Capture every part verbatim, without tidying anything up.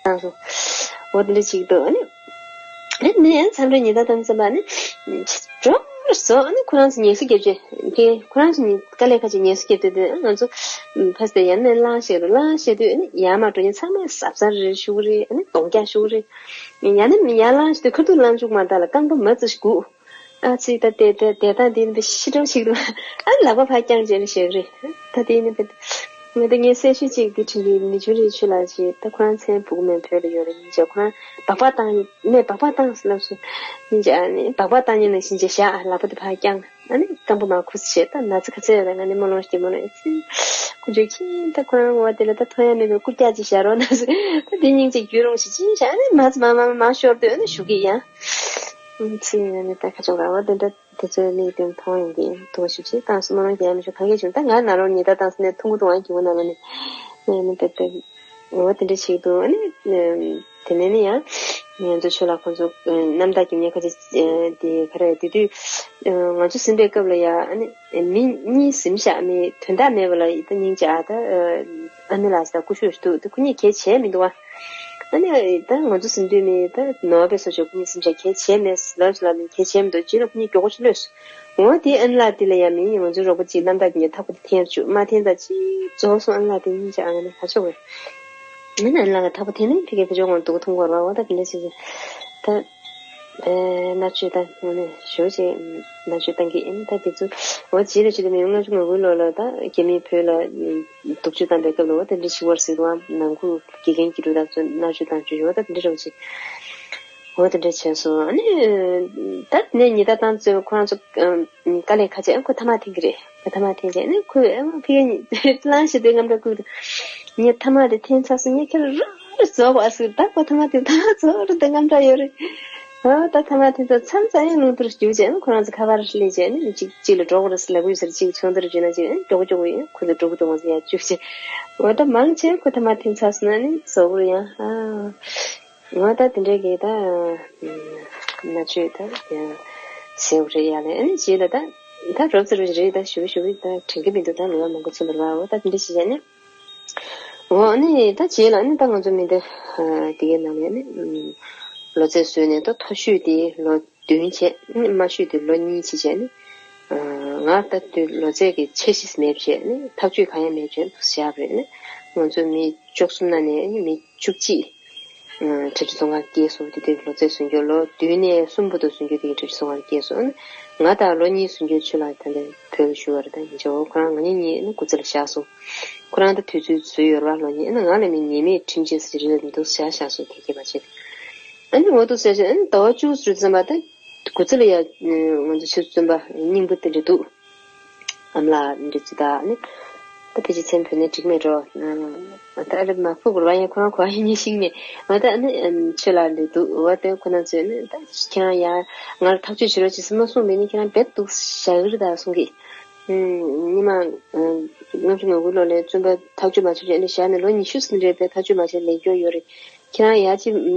བཏང་སོང་། འོ་དེ་འདྲ་ཅིག་འདུག་ཨ་ནི། ཨ་ནི་མཚམས་རེ་ཉི་ཟླ་དང་བསམ་པ་ནི། འགྲོ་སོང་ཨ་ནི་ཁོ་རང་ཚོ་ངལ་གསོ་རྒྱབ་བྱས་དེ་ཁོ་རང་ཚོ་ནི་དཀའ་ལས་ཁག་ཅིག་ངལ་གསོ་རྒྱབ་དུས་དེ་ང་ཚོ་ཕ་སྟེ་ཡང་ནས་ལངས་བྱས་རུ་ལངས་བྱས་དུས་ཨ་ནི་ཡར་མར་འགྲོ་མཁན་ཚང་མས་གཟབ་གཟབ་རེ་ཞུ་གི་རེད། ཨ་ནི་གདོང་རྒྱག་ཞུ་གི་རེད། ཡང་ནི་ཡར་ལངས་བྱས་དུས་ཁ་ཐུག་ལངས་བཅུག་མ་ཐག་ལ་རྐང་པ་མ་ཙི་ཞིག་སྒུག་ཨ་ཙི་ད་དེ་དེ་དེ་དང་དེ་ནི་ཤི་འགྲོ་ཞིག་འདུག་ཨ་ལག་པ་ཕར་བརྐྱངས་བྱས་ནས་བཞག་རེད། ད་དེ་ནི་བེད། ང་ད་ངའི་གསལ་ཤོས་གཅིག་དེ་དྲན་གྱི་མི་ཆུང་རེད་ཆུ་ལགས་ཞེས་ད་ཁོ་རང་མཚན་བུ་གུ་མེད་བོད་ལ་ཡོད་རེད། ཉིན་ཅག་ཁོ་རང་སྦག་སྦག་བཏང་ནས་སྦག་སྦག་བཏང་ཟེར་ལབ་སོང་། ཉིན་ཅག་ཨ་ནི་སྦག་སྦག་བཏང་ཉིན་ནང་བཞིན་བྱས་བཞག་ལག་པ་དེ་ཕར་བརྐྱངས་ཨ་ནི་རྐང་པ་མར་ཁུ་སི་བྱས་ད་ན་ཚ་ག་ཚད་ཡོད་ད་ང་ནི་རྨོ་ལོང་ཞིག་རྨོ་ལོང་ཡོད་ཚེ་ཁོ་ཚོས་ཁྱེད་ད་ཁོ་རང་ངོ་དེ་ལ་ད་ཐོན་ཡ་མེད་པའི་རྐུབ་བཀྱག་ཅིག་བཞག་རོགས་གནང་ཟེར། ད་དེ་སྙིང་རྗེ་རྒྱུ་རུང་ཞིག་ཅིག་བཞག་ཨ་ནི་མ་ཚ་མ་མ་མ་ཤོར་དུས་ཨ་ནི་ཞུ་གི་ཡང་། ཚེ་ཡིན་ན་ནི་ད་ཁ་ཕྱོགས་ར་བ་དེ་འདྲ་དེ་ཚོའི་མིག་དེ་མཐོང་ཡོང་གི་ཐུགས་ཞིབ་ཞིག་བཏང་སོང་། མ་རང་རྒྱལ་མི་ཆོག་ག་གེ་བྱུང་ད་ང་ན་རོ་ཉི་ཟླ་བཏང་སོང་ནས་ཐུང་གུ་ཐུང་བ་གྱི་བུ་ན་ལ་ནི་ནི་དེ་དེ་འོ་དེ་འདྲ་ཞིག་འདུག་ཨ་ནི་དེ་ནས་ནི་ཡང་ང་ཚོ་ཆོས་ལ་ཁོང་ཚོ་རྣམ་དག་གི་ཉེ་ཁ་ཅིག་དེ་ག་རེ་དེ་དུས་ང་ཚོ་ཟིན་པའི་སྐབས་ལ་ཡ་ཨ་ནི་མི་གཉིས་ཟིན་བཞག་མི་དོན་དག་མེད་པ་ལ་ད་སྙིང་རྗེ་ཨ་ད་ཨ་ནི་ལ་ད་སྐུ་ཞབས་ཤིག་འདུག་ད་ཁོ་གཉིས་གལ་བྱས་མི་འདུག་ཨ། ཨ་ནི་ད་ང་ཚོ་ཟིན་དུས་མི་ད་ནོར་བའི་སོ་ཆོག་ཁོ་གཉིས་ཟིན་བྱས་གལ་བྱས་མེད་ལབ་ལབ་ནས་གལ་བྱས་མི་འདུག་རྗེས་ལ་ཁོ་གཉིས་མགྱོགས་པོ་ཅིག་གློད་སོང་། འོ་དེ་ཨ་ནི་ལ་དེ་ལ་ཡ་མི་ང་ཚོ་རོགས་པ་ཅིག་རྣམ་དག་གི་ཐག་པ་དེ་འཐེན་བཅུག་མ་འཐེན་ད་ཅིག་རྫོགས་སོང་། ཨ་ནི་ལ་དེ་སྙིང་རྗེ་ཨ་ནི་ཁ་ཕྱོགས་རེད། ཨ་ནི་ཨ་ནི་ལ་ག་ཐག་པ་འཐེན་ནས་ཕ་གིར་ཕ་ཕྱོགས་ངོ་སྡུག་ཐུང་གོ་ར་བ་ད་དེ་འདྲ་ཞིག་ད། ཨེ་མནར་གཅོད་དང་ངོ་ནས་ཞེ་པོ་ཅིག་མནར་གཅོད་བཏང་གི་ཨེ་ད་དེ་ཚོ་འོ་རྗེས་ལ་ཅི་ལ་མི་ལྔ་བཅུ་ང་དགུའི་ལོ་ལ་ད་རྒྱ་མིས་བོད་ལ་སྡུག་སྤྱོད་བཏང་པའི་སྐབས་ལ་འོ་དེ་འདྲ་ཞིག་བར་སྲིད་དུའང་ནང་ཁུལ་དགེ་རྒན་གྱི་འགྲོ་སྟངས་ཚོ་མནར་གཅོད་བཏང་བཅུག་ཡོད་ད་དེ་འདྲ་རེད་པ་ཅིག་འོ་དེ་འདྲ་བྱས་སོང་། ཨ་ནི་ད་ནས་ཉི་ཟླ་བཏང་ཚོས་ཁོ་རང་ཚོ་དཀའ་ལས་ཁག་ཅིག་ཨ་ཁོ་ཐ་མག་འཐེན་གི་རེད། ཁོ་ཐ་མག་འཐེན་བྱས་ནས་ཁོས་ཨ་ཕ་གི་ལངས་ཤི་དེ་རྔམ་སྐྲག་ཁུག་ཏུ་ངས་ཐ་མག་དེ་འཐེན་ཚར་སོང་། ངས་ཁྱེད་རང་རང་རྫོགས་པ་ཟེར། ད་ཁོ་ཐ་མག་དེ་ད་རྫོགས་རེད་དེ་རྔམ་སྐྲག་ཡོད་རེད། ཨ་ད་ཐ་མག་དེ་ཚོ་མཚམས་མཚམས་ཡང་རླུང་ཐུར་རྒྱུག་བྱས་ནས་ཁོ་རང་ཚོ་ཁ་པར་སླེབས་བྱས་ནས་གཅིག་གཅིག་ལ་འགྲོ་དགོས་རེད་ཟེར་ལབ་ཀྱི་ཡོད་ཟེར། གཅིག་ཚོང་འདུར་བརྒྱུད་ན་གཅིག་ཨ་མགྱོགས་མགྱོགས་ཡིན་ཁོ་ཚོ་འགྲོ་གི་འདུག་ང་ཚོ་ཡར་རྒྱུག་བྱས། འོ་ད་མང་ཆེ་ཁོ་ཐ་མག་འཐེན་ཚར་སོང་ན་ནི་བཟོ་གི་རེད་ཡང་ཨ། ང་ད་དེ་འདྲའི་གི་ད་མནར་གཅོད་ད་ཡང་ཟེར་བ་རེད་ཡ་ལས་ཨ་ནི་རྗེས་ལ་ད་ད་རོབ་ཙམ་རེད་ད་ཞུ་ཞུ་ད་དྲན་གི་མི་འདུག་ད་ལོ་ཡ་མང་པོ་ཚུད་འདུག་ར། འོ་ད་དེ་འདྲ་བྱས་ནས། འོ་ཨ་ནི་ད་རྗེས་ལ་ཨ་ནི་ད་ང་ཚོ་མི་འདི་དེ་གའི་ནང་ནས་ཨ་ནི་ལོ་ཚད་བཟོས་ནས་ད་མཐོ་ཤོས་དེ་ལོ་བདུན་བྱས་ཨ་ནི་དམའ་ཤོས་དེ་ལོ་གཉིས་བྱས་བྱས་ཨ་ནི་ང་ད་དུས་ལོ་ཚད་ཀྱི་ཆེ་ཤེས་མེད་བྱས་ཨ་ནི་ཐག་གཅོད་གང་ཡང་མེད་བྱས་འདུག་བཞག་པ་རེད། ཨ་ནི་ང་ཚོ་མི་བཅུ་གསུམ་ནང་ནས་ཨ་ནི་མི་བཅུ་གཅིག་གྲ་སྒྲིག་ཚོང་ཁང་སྐྱེས་སོང་། དེ་དུས་ལོ་ཚད་སུན་འགྱུར་ལོ་བདུན་ནས་གསུམ་བར་དུ་སུན་འགྱུར་དེ་གི་གྲ་སྒྲིག་ཚོང་ཁང་སྐྱེས་སོང་། ང་དང་ལོ་གཉིས་སུན་འགྱུར་ཆུ་ལ་ད་ལྟ་བོད་ལ་བཞུགས་པ་རེད། ད་ཡིན་ཆོག་ཁོ་རང་ང་གཉིས་གཉིས་ནི་སྐུ་ཚེ་ལ་བཞག་སོང་། ཁོ་རང་ད་དུས་ཚོད་བཟོས་ཡོད་རེད་བ། ལོ་གཉིས་ནི་ང་ལ་མི་ཉེས་མེད་ཁྲིམས་ཆད་ཟེར་རེད་མི་འདུག་བཞག་བཞག་སོང་། དེ་སྐྱེས་པ་བྱས་ཨ་ནི་འོ་འདུག་ཟེར་བྱས་ཨ་ནི་ཟླ་བ་བཅུ་ཙམ་པ་ད་སྐུ་ཚེ་ལ་ཡ་ང་ཚོ་ཆུ་བཙོན་པ་སྙིང་པོ་དེ་འདྲ་འདུག་ཨ་མ་ལགས་འདི་ཅི་ད་ནི། ད་ཕལ་ཆེར་མཚན་བོད་ནས་འགྲིག་མེད་འགྲོ། ད་ཨ་རི་མ་ཕུག་རུ་བ་ཡང་ཁོ་རང་གོ་ཡིན་ཉི་ཤིང་ནས་འོ་ད་ནི་ཆོས་ལ་འདི་འདུག་འོ་ད་ཁོ་ན་ཚོས་ནི་ད་ཁྱེད་རང་ཡ་ང་ལ་ཐག་གཅོད་བྱེད་རོགས་བྱེད་ཟེར་མ་གསུངས་པས་ནི་ཁྱེད་རང་རྦད་འདུག་བཞག་གི་རེད་ད་གསུང་གི་ཉི་མ་ལྔ་བཅུ་ང་དགུ་ལོ་ལས་བཙོན་པ་ཐག་གཅོད་མ་བྱས་ཨ་ནི་བཞག་ནས་ལོ་ཉི་ཤུ་ཟིན་རེད་པས་ཐག་གཅོད་མ་བྱས་ལས་སྐྱོ་ཡོད་རེད། ཁྱེད་རང་ཡ་ཅི་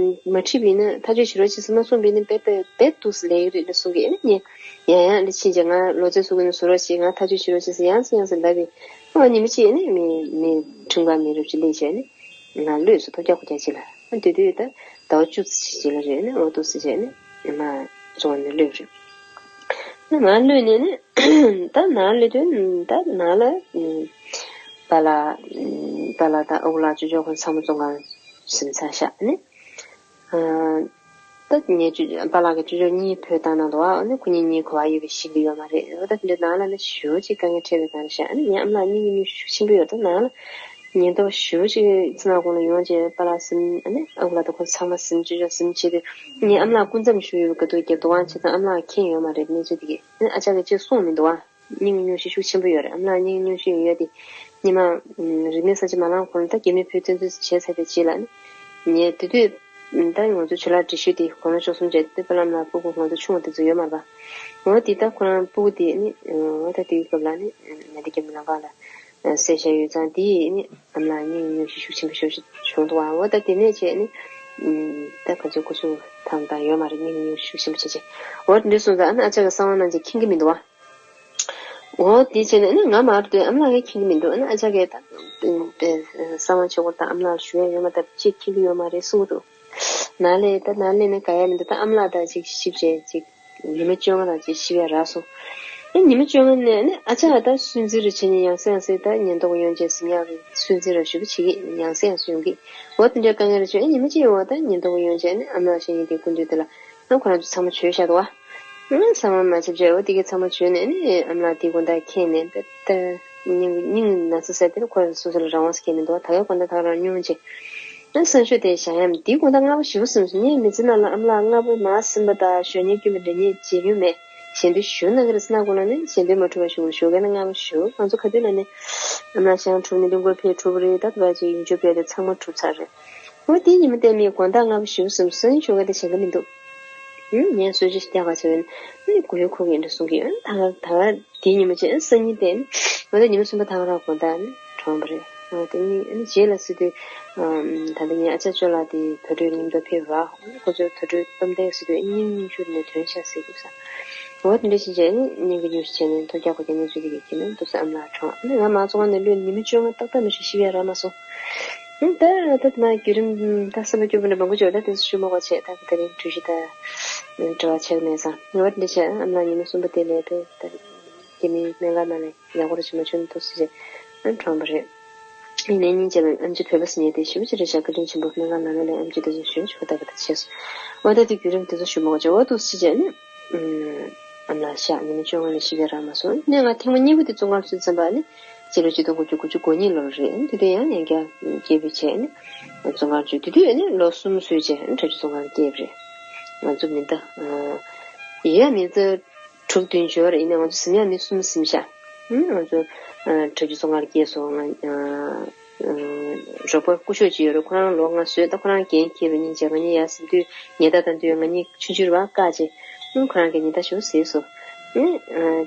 མ་ཁྲིད་པ་ཡིན་ན་ཐག་གཅོད་བྱེད་རོགས་བྱེད་ཟེར་མ་གསུངས་པ་ཡིན་ན་རྦད་དེ་རྦད་དུ་ལས་ཀྱི་རེད་ལ་གསུང་གི་ཨ་ནི་ངས་ཡང་ཡང་འདི་ཕྱིན་ཆད་ང་ལོ་ཚད་སུ་གི་ནས་བཟོ་རོགས་བྱེད་ང་ཐག་གཅོད་བྱེད་རོགས་བྱེད་ཟེར་ཡང་སེ་ཡང་སེ་ལབ་པས་ཨ་ཉི་མ་གཅིག་ནི་མི་མི་ཁྲིམས་ཁང་མི་རབས་ཅིག་སླེབས་བྱས་ནི་ང་གློད་སོང་ཐོ་རྒྱག་ཁོ་རྒྱག་བྱེད་ལ་ཨ་དེ་དུས་ད་ཟླ་བ་བཅུ་ཙམ་ཞིག་རྗེས་ལ་རེད་ནི་འོ་འདུག་སེ་བྱས་ནི་མ་བཙོན་ཁང་ནས་གློད་རེད། ནི་མ་གློད་ནས་ནི་ད་ནང་གློད་དུས་ད་ནང་ལ་པཱ་ལགས་པཱ་ལགས་དང་ཨ་ཁུ་ལགས་ཅོ་ཅོ་ཁོང་ཚང་མ་བཙོན་ཁང་ཟིན་ཚར་ཤག་ནི། ད་ངས་ཅོ་པཱ་ལགས་ཀྱི་ཅོ་ཅོ་གཉིས་བོད་བཏང་གནང་འདུག་ཨ་ནི་ཁོ་གཉིས་གཉིས་གོ་བ་ཡོད་པའི་ཤེས་ཀྱི་ཡོད་མ་རེད། འོ་ད་དེ་འདྲའི་ནང་ལ་ནི་ཞེ་པོ་ཅིག་དཀའ་ངལ་འཕྲད་པའི་སྒང་རེད་ཤག་ཨ་ནི་ངའི་ཨ་མ་ལགས་སྙིང་གི་གཉེན་ཤུགས་ཆེན་པོ་ཡོད་ད་ནང་ལ་ཉེན་རྟོག་ཞེ་པོ་ཅིག་ཚེ་ནག་ཁོང་ལ་ཡོང་རྗེས་པཱ་ལགས་ཟིན་ཨ་ནི་ཨ་ཁུ་ལགས་དང་ཁོང་ཚང་མ་ཟིན་ཅོ་ཅོ་ཟིན་བྱས་དུས་ངའི་ཨ་མ་ལགས་སྐུ་མཚམས་བཞུགས་ཡོད་པའི་སྐབས་དུ་རྒྱབ་རྡོ་ཁང་ཆེ་ཙང་ཨ་མ་ལགས་མཁྱེན་ཡོད་མ་རེད་གནས་ཚུལ་དེ་གས་ཨ་ཅག་གིས་ཅིག་གསུངས་མི་འདུག་ཨ། སྙིང་སྙུང་གཞི་ཤུགས་ཆེན་པོ་ཡོད་རེད། ཨ་མ་ལགས་སྙིང་སྙུང་གཞི་ཡོད་དེ། ཉི་མ་རིག་གནས་གསར་བརྗེ་མ་ལངས་གོང་ལ་ད་རྒྱ་མི་བོད་བཙན་འཛུལ་བྱས་ཚར་བའི་རྗེས་ལ་ནི། ངས་དེ་དུས་ད་ང་ཚོ་ཇོ་ལགས་འདྲི་ཤོད་དེ་དགུང་ལོ་བཅུ་གསུམ་བྱས་དེ་པ་ལམ་ལ་སྤུ་གུ་ང་ཚོ་ཆུང་བ་དེ་ཚོ་ཡོད་མ་རེད་པ། འོ་དེ་ད་ཁོ་རང་སྤུ་གུ་དེ་ནི་འོ་ད་དེའི་སྐབས་ལ་ནི་ང་དེ་རྒྱ་མི་ལམ་ཁ་ལ་གསལ་བཤད་ཡོད་ཙང་དེ་ནི་ཨ་མ་ལགས་སྙིང་སྙུང་གཞི་ཤུགས་ཆེན་པོ་ཞེ་པོ་ཅིག་བྱུང་འདུག་ཨ། འོ་ད་དེ་ནས་བྱས་ནི་ད་ང་ཚོ་སྐུ་གཟུགས་ཐང་ཐང་ཡོད་མ་རེད། སྙིང་སྙུང་གཞི་ཤུགས་ཆེན་པོ་བྱས་བྱས་འོ་དེ་འདྲ་སོང་ཙང་ཨ་ནི་ཨ་ཅག་གི་གསང་བ་གནང་རྗེས་མཁྱེན་གྱི་མི་འདུག་ཨ། འོ་དེ་བྱས་ནས་ནི་ང་མར་དུ་ཨ་མ་ལགས་ཀྱིས་མཁྱེན་གྱི་མི་འདུག་ཨ་ནི་ཨ་ཅག་གིས་ད་གསང་བ་ཆོས་སྐོར་དང་ཨ་མ་ལགས་ཞུ་ཡ་ཡོད་མ་ཐག་ཅིག་མཁྱེན་གྱི་ཡོད་མ་རེད་གསུང་གི་འདུག་ནཱ་ལས་ད་ནཱ་ལས་ནི་དགའ་ཡ་མི་འདུག་ད་ཨ་མ་ལགས་ད་ཅིག་ཤི་བྱས་ཅིག་ཉི་མ་བཅོ་ལྔ་དང་ཅིག་ཤི་བའི་རག་སོང་། ཨ་ཉི་མ་བཅོ་ལྔ་ནས་ནི་ཨ་ཅག་ད་སུན་གཙེར་བྱས་ནས་ཡང་སེ་ཡང་སེ་ད་ཉེན་རྟོག་ཡོང་བྱས་ཟིན་ཡག་གི་སུན་གཙེར་ཞུ་བ་བྱེད་ཀྱི་ཡང་སེ་ཡང་སེ་ཡོང་གི་འོ་དེ་འདྲའི་དཀའ་ངལ་རེ་བྱུང་ཨ་ཉི་མ་གཅིག་འོ་ད་ཉེན་རྟོག་ཡོང་བྱས་ནི་ཨ་མ་ལགས་ཤ་ཉེ་དེ་སྐུ་མདུན་དེ་ལ་ཨ་ཁོ་རང་ཚོ་ཚང་མ་བྱོས་བཞག་འདུག་བ། ཨང་ཚང་མ་མ་ཚབ་བྱས་འོ་དེ་གའི་ཚང་མ་བྱོས་ནས་ནི་ཨ་མ་ལགས་དེའི་དགོང་དག་ཁེངས་ནས་ད་ད་སྙིང་སྙིང་ན་ཚ་ཟེར་དེ་ནི་ཁོ་སོ་སོ་ལ་རང་དབང་ཟེར་མཁན་མི་འདུག་ད་གའི་དགོང་དག་ད་ག་རང་སྙུང་བྱས། ཨ་སང་ཞོགས་དེ་བཞག་ཡམ་དེའི་དགོང་དག་སྔ་པོ་ཞེ་པོ་སོང་ངས་མི་ཚེ་ནང་ལ་ཨ་མ་ལགས་སྔ་པོ་མ་ཟིན་པ་དང་ཞོགས་ཉལ་སྐྱོན་པའི་འདྲ་ཉེས་བྱེད་མྱོང་མེད། ཞལ་འདོན་ཞུ་གནང་གི་རེད་ཟེར་གནང་དགོས་ལ་ནི་ཞལ་འདོན་མ་གྲུབ་པ་ཞུ་དགོས་ཞོགས་ཀས་ན་སྔ་པོ་ཞུ་ང་ཚོ་ག་དུས་ལ་ནི་ཨ་མ་ལགས་ཞང་གྲུབ་ནི་གླིང་སྐོར་ཕེབས་གྲུབ་རེད་ད་དུ་བ་ཅིག་ཡུལ་ཆོས་ཕེབས་དེ་ཚང་མ་གྲུབ་ཚར་རེད། འོ་དེའི་ཉི་མ་དེ་མི་དགོང་དག་སྔ་པོ་ཞེ་པོ་སོང་སང་ཞོགས་ཀས་དེ་བྱེད་ཀྱི་མི་འདུག་ངས་གསོལ་ཇ་ཞིག་རྒྱག་ག་བྱས་པས་ནི་གུ་ཡངས་ཁུག་གི་འདྲ་གསུང་གི་ཡོད། ད་ག་ད་ག་དེའི་ཉི་མ་ཅིག་སང་ཉིན་དེ་ནི་ང་ད་ཉི་མ་གསུམ་པ་ད་ག་རང་དགོང་དག་ནི་གྲོངས་པ་རེད། ཨ་དེ་ནི་ཨ་ནི་རྗེས་ལ་སྲིད་དུས་ད་ལྟ་ངའི་ཨ་ཅག་ཅོ་ལགས་དེ་བོད་ཕྲུག་མཉམ་དུ་ཕེབས་ར་ཁོ་ཚོའི་བོད་ཕྲུག་གཏམ་དེ་སྲིད་དུས་སྙིང་ཉུང་ཤོས་ནས་ཐོན་ཤག་ཟེར་གྱི་ས། འོ་དེ་འདྲ་ཞིག་བྱས་ནི་སྙིང་གི་ཉུང་ཤས་བྱས་ནས་ཐོ་རྒྱག་གོ་རྒྱག་གནས་ཚུལ་དེ་གི་ཁྱེད་ནི་འདུག་ས་ཨ་མ་ལགས་གྲོངས་ཨ་ནི་ང་མ་ཚོ་ང་ནས་ལོས་ཉི་མ་བཅོ་ལྔ་ཏག་ཏག་མི་ཤི་ཤི་བས་ར་མ་སོང་། ད་ད་ད་ན་བརྒྱུད་རིམ་ད་སེམས་པ་སྐྱོ་པོ་འདྲ་མང་པོ་བྱུང་ད་དེ་ཚོ་ཞུ་མ་དགོས་བྱས་ད་དེ་རིང་གྲོས་གཞི་ད་དྲི་བ་ཆགས་མེད་ཙང་ངོ་བོ་འདི་བྱས་ཨ་མ་ཉི་མ་གསུམ་པ་དེ་ལས་དེ་ད་རྒྱ་མིའི་སྨན་ཁང་ནང་ནས་ཡག་པོ་རེ་ཞིག་མ་བྱུང་འདུག་ཟེར་བྱས་ཨ་གྲོངས་པ་རེད། ཡིན་ནའི་སྙིང་རྗེ་མེད་ཨམ་ཆི་བོད་པ་ཟེར་མཁན་དེ་ཞེ་པོ་ཅིག་རེད་བཞག་བཀའ་དྲིན་ཆེན་པོ་སྨན་ཁང་ནང་ལོགས་ལ་ཨམ་ཆི་དེ་ཚོ་ཞེ་པོ་ཅིག་ཧོ་ད་ག་ད་བྱས་སོང་། འོ་ད་དེ་བརྒྱུད་རིམ་དེ་ཚོ་ཞུ་མ་དགོས་བྱས་འོ་འདུག་ཟེར་བྱས་ནས། ཨམ་ལགས་ཤག་ཉི་མ་བཅོ་ལྔ་ལ་ཤི་བས་རག་མ་སོང་། ནས་ང་ཐེངས་མ་གཉིས་པ་དེ་བཙོན་ཁང་ཚུད་ཙམ་པ་ནི་སྤྱི་ལོ་ཆིག་སྟོང་དགུ་བརྒྱ་དགུ་བཅུ་གོ་གཉིས་ལོར་རེད། དེ་དུས་ཡང་ཡང་བསྐྱར་སྐྱེས་བུ་བྱས་ནི་བཙོན་ཁང་བཅུག་དེ་དུས་ནི་ལོ་གསུམ་ཚུད་རྗེས་བྲག་ཆུ་བཙོན་ཁང་ལ་སྐྱེས་པ་རེད། ང་ཚོ་མི་ཟླ་ཡིན་ཡང་མི་ཟླ་དྲུག་བདུན་འབྱོར་ཡིན་ནའི་ང་ཚོ་ཟིན་ཡང་མི་གསུམ་ཟིན་ཤག་ང་ཚོ་བྲག་ཆུ་བཙོན་ཁང་ལ་སྐྱེས་སོང་ང་། རོགས་པ་སྐུ་ཞབས་ཅིག་ཡོད་རེད། ཁོ་རང་ལོ་ལྔ་བཟོས་ད་ཁོ་རང་འགན་འཁྱེར་བ་སྙིང་རྗེ། ང་གཉིས་ཡར་ཟིན་དུས་ཉེ་ད་དང་དུས་ང་གཉིས་ཆུང་ཆུང་རེད་བ་བཀག་རྗེས་ཁོ་རང་གིས་ཉེ་ད་ཞུ་ཟེར་སོང་།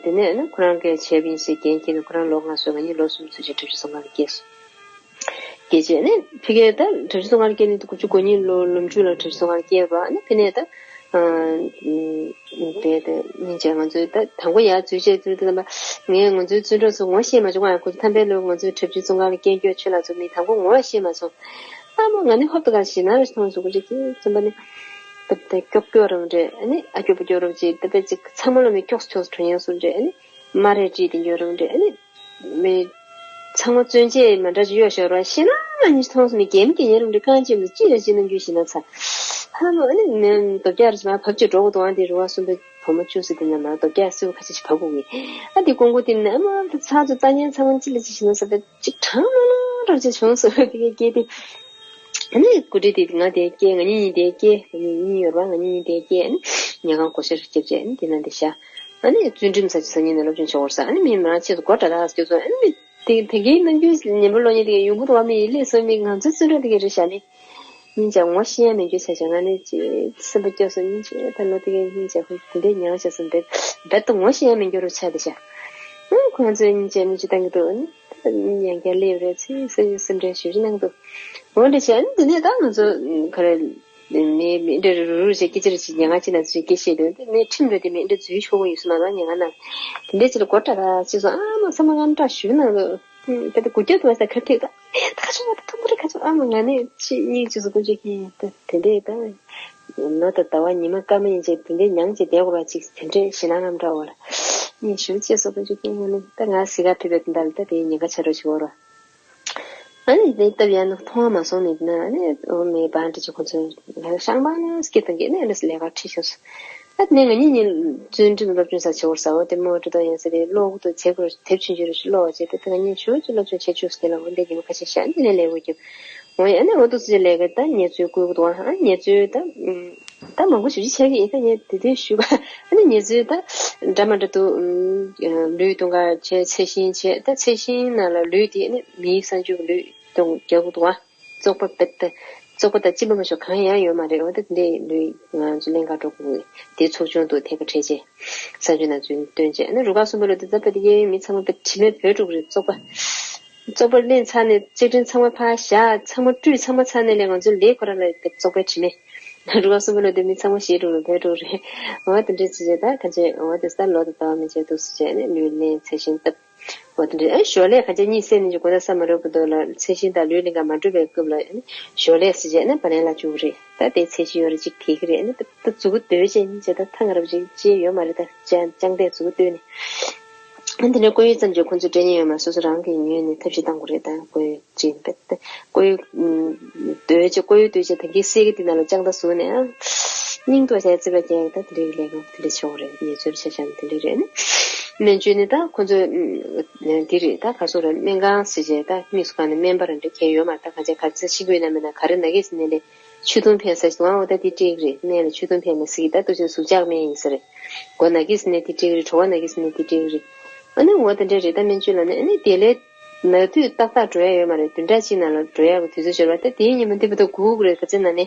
དེ་ནས་ཁོ་རང་གིས་བྱས་པ་ཡིན་ཟེར་འགན་འཁྱེར་ནས་ཁོ་རང་ལོ་ལྔ་བཟོས་ང་གཉིས་ལོ་གསུམ་བཟོས་རྗེས་བྲག་ཆུ་བཙོན་ཁང་ལ་སྐྱེས་སོང་། སྐྱེས་རྗེས་ནས་ཕ་གིར་ད་བྲག་ཆུ་བཙོན་ཁང་ལ་སྐྱེས་ནས་དགུ་བཅུ་གོ་གཉིས་ལོ་ལོ་མཇུག་ལ་བྲག་ཆུ་བཙོན་ཁང་ལ་སྐྱེས་པ་ནི་ཕ་ནས་ད། དེ་དེ་སྙིང་རྗེ། ང་ཚོས་ད་དང་པོ་ཡར་འཛུལ་བྱས་ཚུལ་དེ་ལ་ངས་ང་ཚོའི་བཙོན་གྲོགས་ཚོ་ངོ་ཤེས་མ་བྱུང་། ང་ཁོ་ཚོ་ཐམ་པའི་ལོ་ང་ཚོའི་བྲག་ཆུ་བཙོན་ཁང་ལ་སྐྱེལ་སྐྱོད་ཆེད་ལ་ཚོ་མི་དང་པོ་ངོ་ཤེས་མ་སོང་། ཨ་མ་ང་ནི་ཧོབ་ཏེ་ག་ཞེད་སྣང་རེ་མཐོང་སོང་། ཁོ་ཚོ་ཁྱི་ཚོན་པ་ནི་ད་ད་ཀྱོག་ཀྱོག་རང་འདྲ་ཨ་ནི་ཨ་སྐྱོ་པོ་སྐྱོ་རོགས་ཅིག་ད་ད་ཅིག་ཚང་མ་ལོ་མི་ཀྱོག་ཀྱོག་གྲོན་ཡང་སོང་འདྲ་ཨ་ནི་མ་རེ་བྲིས་ཏེ་འགྱོ་རང་འདྲ་ཨ་ནི། མི། ཚང་མ་བཙོན་ཆས་མ་འདྲ་ཅིག་གཡོག་བཞག་རོགས་ཤེས་ན་ང་གཉིས་མཐོང་སོང་། མི་རྒན་མི་རྒན་ཡིན་རུང་འདྲ་རྐང་རྗེས་མི་ཅི་རེད་ཅི་ན་རྒྱུ་ཞེད་སྣང་ཚ། ཧ་མོ་ཨ་ནི་མི་རྡོ་རྒྱག་རེ་ཅིག་མ་བབས་ཅིག་འགྲོ་གི་འདུག་ཨ་འདི་རུ་བ་གསུམ་པའི་བུ་མོ་བཅུ་ཟེར་དེ་ན་མ་རྡོ་རྒྱག་སེའུ་ཁ་ཤས་ཤིག་བབས་དགོས་གི། ཨ་འདི་ཀོང་ཀོ་དེ་ན་ཨ་མ་ད་ཚ་ཚོ་ལྟ་ཉན་ཚ་མ་ཅི་ལ་ཅི་ཞེད་སྣང་ཚ་བས་ཅིག་གྲང་མོ་ལོ་འདྲ་ཅིག་བྱུང་སོང་། དེ་གས་སྐྱེས་ཏེ། ཨ་ནི་སྐུ་དྲིན་དེ་ང་དེ་སྐྱེས་ང་གཉིས་གཉིས་དེ་སྐྱེས་ང་གཉིས་གཉིས་ཡོད་ར་ང་གཉིས་གཉིས་དེ་སྐྱེས་ཨ་ནི་ཉལ་ཁང་སྒོ་ཕྱེ་རུ་བརྒྱབ་བྱས་ཨ་ནི་དེ་ན་དེ་ཤ། ཨ་ནི་བཙུན་ཁྲིམས་ས་ཆ་སང་ཉིན་ནས་སློབ་སྦྱོང་བྱེད་དགོས་རེད་ཟེར། ཨ་ནི་མི་མང་ཆེ་ཚོ་སྒོ་གྲ་ར་སྐྱོ་སོང་། ཨ་ནི་མི་དེ་དེ་གའི་ནམ་རྒྱུན་ཉན་པ་ལོ་ཉེ་དེ་གའི་ཡོང་གི་འདུག་བ། མི་ཡི་ལས་སོང་མི་ང་ཚོའི་བཙུན་གྲོགས་དེ་གའི་རེད་ཤག་ནི། སྙིང་རྗེ་ངོ་ཤེས་ཡ་མེད་རྒྱུ་ཆ་ཆ་ང་ནི་ཅི་སེམས་པ་སྐྱོ་སོང་། སྙིང་རྗེ་ད་ལོ་དེ་གའི་སྙིང་རྗེ་ཁོ་དེ་འདྲའི་མྱངས་བྱས་སོང་། དེ་རྦད་དུ་ངོ་ཤེས་ཡ་མེད་རྒྱུ་རུ་ཆགས་བསྡད་ཤག་ཨ་ཁོང་ཚོའི་སྙིང་རྗེ་མི་ཅི་བཏང་གི་འདུག་ཨ་ནི་ཡང་བསྐྱར་སླེབས་རེད་ཚེ་སེམས་སེམས་ཁྲལ་ཞེ་པོ་ཅིག་གནང་གི་འདུག་འོ་འདྲ་བྱས་ཨ་ནི་དེ་ནས་ད་ང་ཚོ་ག་རེ། མི་མི་འདྲ་རུ་རུ་རུ་བྱས་སྐད་ཆ་རེ་བྱས་ཉེན་ཁ་ཅིག་ན་ཚུལ་སྐད་བཤད་དུས་དེ་ནས་ཁྲིམས་རེ་དེ་མི་འདྲ་འཛུལ་ཆོག་གི་ཡོད་ས་མ་རེད། ཉེན་ཁ་ན་དེ་འདྲ་ཅིག་ལ་སྒོ་གྲ་ར་ཅིག་སོང་། ཨ་མ་ཚང་མ་ང་འདྲ་ཞུ་ན་ལོ་ད་ལྟ་དགུ་བརྒྱ་དུ་བ་ས་ཁ་ཐེག་ད་ད་ཁ་ཆུ་བ་ད་ཐུང་གི་རེད། ཁ་ཆུ་ཨ་མ་ང་ནི་ཅི་གཉིས་ཅིག་སུ་ཀུན་ཅིག་གིན་ད་དེ་འདྲས་ད་ལོ་ད་ཟླ་བ་ཉི་མ་སྐར་མ་ཡིན་ཅིག་དེ་འདྲས་མྱངས་ཅིག་བསྡད་དགོས་ར་ཅིག་དེ་འདྲས་ཞེད་སྣང་ངམ་འདྲ་བ་ལ་གཉིས་ཞུ་ཅེས་སུ་ཀུན་ཅིག་གིན་ང་ནི་ད་ང་སི་ག་ཕེབས་པའི་དུས་ད་ལ་ད་དེ་ཉེན་ཁ་ཆེ་རུ་ཞིག་འོ་ར། ཨ་ནི་དེ་སྟབས་ཡག་ནི་མཐོང་བ་མ་སོང་ནས་ན་ཨ་ནི་འོ་མེ་བང་འདྲ་ཅིག་ཁོ་ཚོས་ལས་ཀ་ཤང་པང་སྐད་བཏང་གི་ཨ་ནི་ཨ་ནི་ལས་ཀ་ཁྲིད་ཤོག་སོང་། ཨ་ནི་ང་གཉིས་གཉིས་བཙུན་ཁྲིམས་སློབ་སྦྱོང་ས་བྱེད་བར་ཟ་བ་དེ་མོ་འདྲ་དང་ཡང་ས་དེ་ཀློག་གི་འདུག་དེབ་ཀྱི་དེབ་ཆུང་ཆུང་རེ་ཞིག་ཀློག་བྱས་ཏེ་ད་ང་གཉིས་ཞུ་ཅིག་སློབ་སྦྱོང་བྱེད་བཅུག་ཟེར་ལ་འོ་འདི་ཉི་མ་ཁ་ཤས་ཤག་འདི་ནས་ལས་འགུལ་རྒྱབ། འོ་ཡ་ཨ་ནི་འོ་འདུག་ཟེར་ལས་ཀ་ད་ངལ་རྩོལ་བསྐུལ་གི་འདུག་ཨ་ངལ་རྩོལ་ད་ད་མང་པོ་ཞིག་བྱེད་ཀྱི་ཡིན། ད་ངས་དེ་དུས་ཞུས་པ་ཨ་ནི་ངལ་རྩོལ་ད་འདྲ་མ་འདྲ་འདུག་ལུས་གཏོང་ག་བྱས་ཚད་ཤིང་བྱས་ད་ཚད་ཤིང་ནང་ལ་ལུས་དེ་ཨ་ནི་མིའི་གསར་འགྱུར་གྱི་ལུས་གཏོང་རྒྱག་གི་འདུག་ཨ། བཙོག་པ་རྦད་དེ་བཙོག་པ་དང་གཅིན་པ་མ་ཞོག་གང་ཡང་ཡོད་མ་རེད། འོ་ད་དེ་འདྲའི་ལུས་ང་ཚོ་ལེན་ག་འགྲོ་དགོས་ཀྱི་དེ་ཚོགས་ཆུང་དུ་ཐད་ཀར་འཕྲད་རྗེས་གསར་འགྱུར་ནང་ཚུར་བཏོན་རྗེས་ཨ་ནི་རུ་ཁག་གསུམ་པ་ལ་དེ་ད་པ་དེ་གའི་མི་ཚང་མ་པ་དྲི་མེད་བོད་ཕྲུག་རེད། བཙོག་པ་བཙོག་པ་ལེན་ཚར་ནས་ཅིག་ཁྲིན་ཚང་མ་ཕར་བཞག་ཚང་མ་བཀྲུས་ཚང་མ་ཚར་ནས་ལས་ང་ཚོ་ལས་ཁོ་ར་ལ་བཙོག་པའི་དྲི་མེད། རུ་ཁག་གསུམ་པ་ལོ་དེ་མི་ཚང་མ་ཞེ་དྲུག་ལ་བས་འགྲོ་རེད། འོ་དེ་འདྲས་ཚེ་ད་ག་ཚད་འོ་དེ་ས་ལོ་དང་ཟླ་བ་མི་ཚེ་འདུག་ཟེར་བྱས་ནས་ལུས་ལེན་ཚེ་ཤིང་བཏབ། འོ་དེ་འདྲས་ཨ་ཞོར་ལས་ག་ཚད་གཉིད་སད་ནས་ཀྱི་གོ་ད་ས་མ་རོ་བུ་དོ་ལ་ཚེ་ཤིང་དང་ལུས་ལེན་ག་མ་འགྲུབ་པའི་སྐབས་ལ་ཞོར་ལས་ཟེར་བྱས་ནས་བ་ལན་ལ་བཅུག་རེད། ད་དེ་ཚེ་ཤིང་ཡོད་རེད་ཅིག་དེ་གི་རེད། ཨ་ནི་ད་མཛུ་གུ་དོད་བྱས་ནས་བྱས་ད་ཐང་རབ་ཅིག་ཅེས་ཡོད་མ་རེད། ད་ཅང་ཅང་དེ་མཛུ་གུ་དོད་ནས། ཨ་འདི་ནས་ཀོ་ཡུ་ཙམ་གྱིས་ཁོང་ཚོ་སྤྲད་ཉེན་ཡོད་མ་རེད། སོ་སོ་རང་གིས་ཉོས་ནས་ཐབས་ཤེས་བཏང་དགོས་རེད། ད་ཀོ་ཡུ་ཅིག་བེད་ཀོ་ཡུ་སྡོད་ཅིག་ཀོ་ཡུ་སྡོད་ཅིག་ད་གིན་གསེར་གྱི་དེ་ནང་ལ་ལྕགས་རྟ་བཟུང་ནས་ཨ་སྙིང་ཐོ་བྱས་རྩིས་པ་རྒྱག་ད་དེ་འདྲའི་ལས་ཀ་དེ་འདྲ་བྱེད་དགོས་རེད། ཉེས་ཚོར་ཆ་བཞག་ན་དེ་འདྲ་རེད། ཨ་ནི་སྨན་བཅོས་ནི་ད་ཁོང་ཚོ་འདི་རེད། ད་ག་སོ་རེད། སྨན་ཁང་ཟེར་བྱས་ད་དམིགས་སུ་བཀར་ནས་སྨན་པ་རང་འདྲ་གས་ཡོད་མ་རེད། ད་ག་ཚད་ག་ཚད་ཤི་དགོས་ན་མེད་ན་ག་རེ་ན་གི་ཟེར་ནས་ལས། ཆུ་འཐུང་ཕན་ས་ཞིག་འོང་། འོ་ད་དེ་སྤྲད་ཀྱི་རེད། སྨན་ལ་ཆུ་འཐུང་ཕན་མ་སྲིད་ཀྱི་ད་ལྟོ་ཆུ་ཟུག་ཆག་སྨན་ཡིན་ས་རེད། མགོ་ན་གི་ཟེར་ནས་དེ་སྤྲད་ཀྱི་རེད། གྲོད་པ་ན་གི་ཟེར་ནས་དེ་སྤྲད་ཀྱི་རེད། ཨ་ནི་འོ་དེ་འདྲ་རེད། ད་སྨན་བཅོས་ལ་ནི་ཨ་ནི་དེ་ལས་ན་དུས་ཏག་ཏག་འགྲོ་ཡ་ཡོད་མ་རེད། བདུན་ཕྲག་གཅིག་ནང་ལ་འགྲོ་ཡ་གི་དུས་ཚོད་འབྱོར་བ་ད་དེའི་ཉིན་མོ་འདི་བར་དུ་སྒུག་དགོས་རེད། ག་ཚོད་ན་ནི།